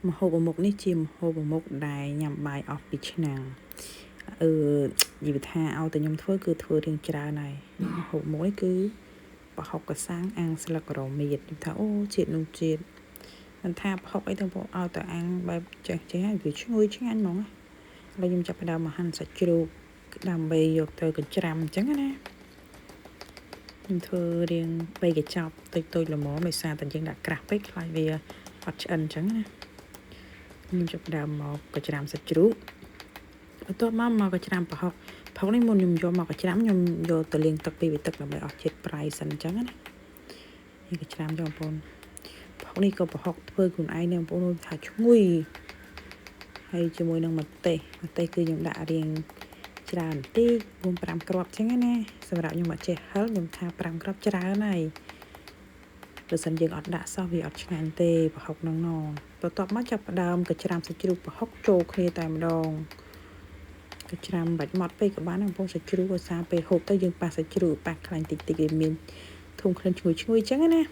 ម្ហូបមួយមុខនេះជាម្ហូបមួយមុខដែលញ៉ាំបាយអស់ពីឆ្នាំងអឺនិយាយថាឲ្យតែខ្ញុំធ្វើគឺធ្វើរៀងច្រើនហើយម្ហូបមួយគឺប្រហុកក្រសាំងអាំងស្លឹករមៀតខ្ញុំថាអូជាតិនោះជាតិមិនថាប្រហុកអីទាំងពួកឲ្យតែអាំងបែបចេះចេះហើយវាឈ្ងុយឆ្ងាញ់ហ្មងឥឡូវខ្ញុំចាប់ផ្ដើមមកហាន់សាច់ជ្រូកដើម្បីយកទៅកញ្ច្រាំអញ្ចឹងណាខ្ញុំធ្វើរៀង3កញ្ចប់តូចតូចល្មមដោយសារតែយើងដាក់ក្រាស់ពេកខ្លាចវាអត់ឆ្អិនអញ្ចឹងណាខ្ញុំចាប់ផ្ដើមមកកញ្ច្រាំសាច់ជ្រូកបន្ទាប់មកមកកញ្ច្រាំប្រហុកប្រហុកនេះមុនខ្ញុំយកមកកញ្ច្រាំខ្ញុំយកទៅលាងទឹកពីរទឹកដើម្បីអស់ជាតិប្រៃសិនអញ្ចឹងណានេះកញ្ច្រាំយកបងប្អូនប្រហុកនេះក៏ប្រហុកធ្វើខ្លួនឯងនេះបងប្អូនថាឈ្ងុយហើយជាមួយនឹងម្ទេសម្ទេសគឺខ្ញុំដាក់រៀងច្រើនបន្តិច4 5គ្រាប់អញ្ចឹងណាសម្រាប់ខ្ញុំអត់ចេះហឹលខ្ញុំថា5គ្រាប់ច្រើនហើយបើសិនយើងអត់ដាក់សោះវាអត់ឆ្ងាញ់ទេប្រហុកហ្នឹងណបន្ទាប់មកចាប់ផ្ដើមកច្រាំសាច់ជ្រូកប្រហុកចូលគ្នាតែម្ដងកច្រាំបាច់ម៉ត់ពេកក៏បានដែរបងប្អូនសាច់ជ្រូកឧស្សាហ៍ពេលហូបទៅយើងប៉ះសាច់ជ្រូកប៉ះខ្លាញ់តិចតិចវាមានធុំក្លិនឈ្ងុយឈ្ងុយអញ្ចឹងណា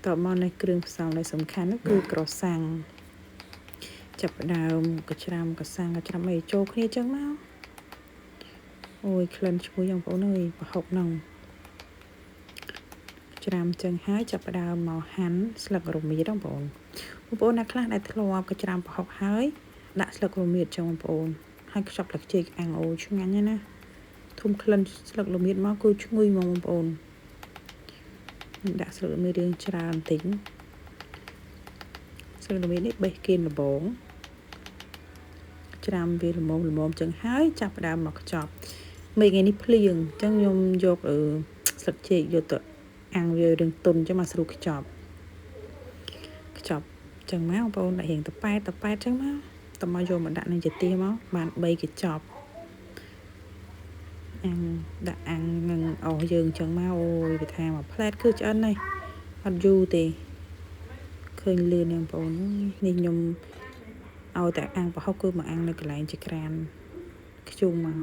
តបមកនៅគ្រឿងផ្សំដែលសំខាន់នោះគឺក្រសាំងចាប់ផ្ដើមកច្រាំក្រសាំងកច្រាំអីចូលគ្នាអញ្ចឹងមកអូយក្លិនឈ្ងុយបងប្អូនអើយប្រហុកហ្នឹងច្រាមចឹងហើយចាប់ផ្ដើមមកហាន់ស្លឹករមៀតបងប្អូនបងប្អូនអ្នកខ្លះដែលធ្លាប់ក៏ច្រាមប្រហុកហើយដាក់ស្លឹករមៀតចឹងបងប្អូនហើយខ្ចប់ស្លឹកចេកអាំងអូឆ្ងាញ់ណាស់ធុំក្លិនស្លឹករមៀតមកគឺឈ្ងុយហ្មងបងប្អូនដាក់ស្លឹករមៀតរៀងច្រើនបន្តិចស្លឹករមៀតនេះបេះគៀនលបងច្រាមវាល្មមល្មមចឹងហើយចាប់ផ្ដើមមកខ្ចប់មេថ្ងៃនេះភ្លៀងអញ្ចឹងខ្ញុំយកស្លឹកចេកយកទៅអាំងវារឿងទុនចឹងមកស្រួលខ្ចប់ខ្ចប់ចឹងមកបងប្អូនដាក់រៀងតប៉ែតតប៉ែតចឹងមកតមកយកមកដាក់នឹងជាទាមកបាន3កញ្ចប់អាំងដាក់អាំងនឹងអស់យើងចឹងមកអូយវាថាមួយផ្លែតគឺឆ្អិនហើយអត់យូរទេឃើញលឿនណាស់បងប្អូននេះខ្ញុំឲ្យតែអាំងប្រហុកគឺមកអាំងនៅកន្លែងចក្រានខ្ជុំមក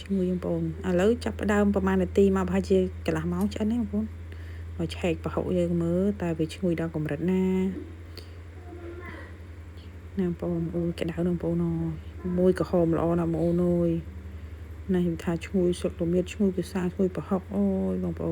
ឈ្ងុយបងប្អូនឥឡូវចាប់ផ្ដើមប្រហែលនាទីមកប្រហែលជាកន្លះម៉ោងឆ្អិនទេបងប្អូនមកឆែកប្រហុកយើងមើលតើវាឈ្ងុយដល់កម្រិតណាណាបងប្អូនអូយក្តៅណាស់បងប្អូនអើយមួយក្រហមល្អណាស់បងប្អូនអើយណាខ្ញុំថាឈ្ងុយសុទ្ធរមៀតឈ្ងុយពិសាឈ្ងុយប្រហុកអូយបងប្អូន។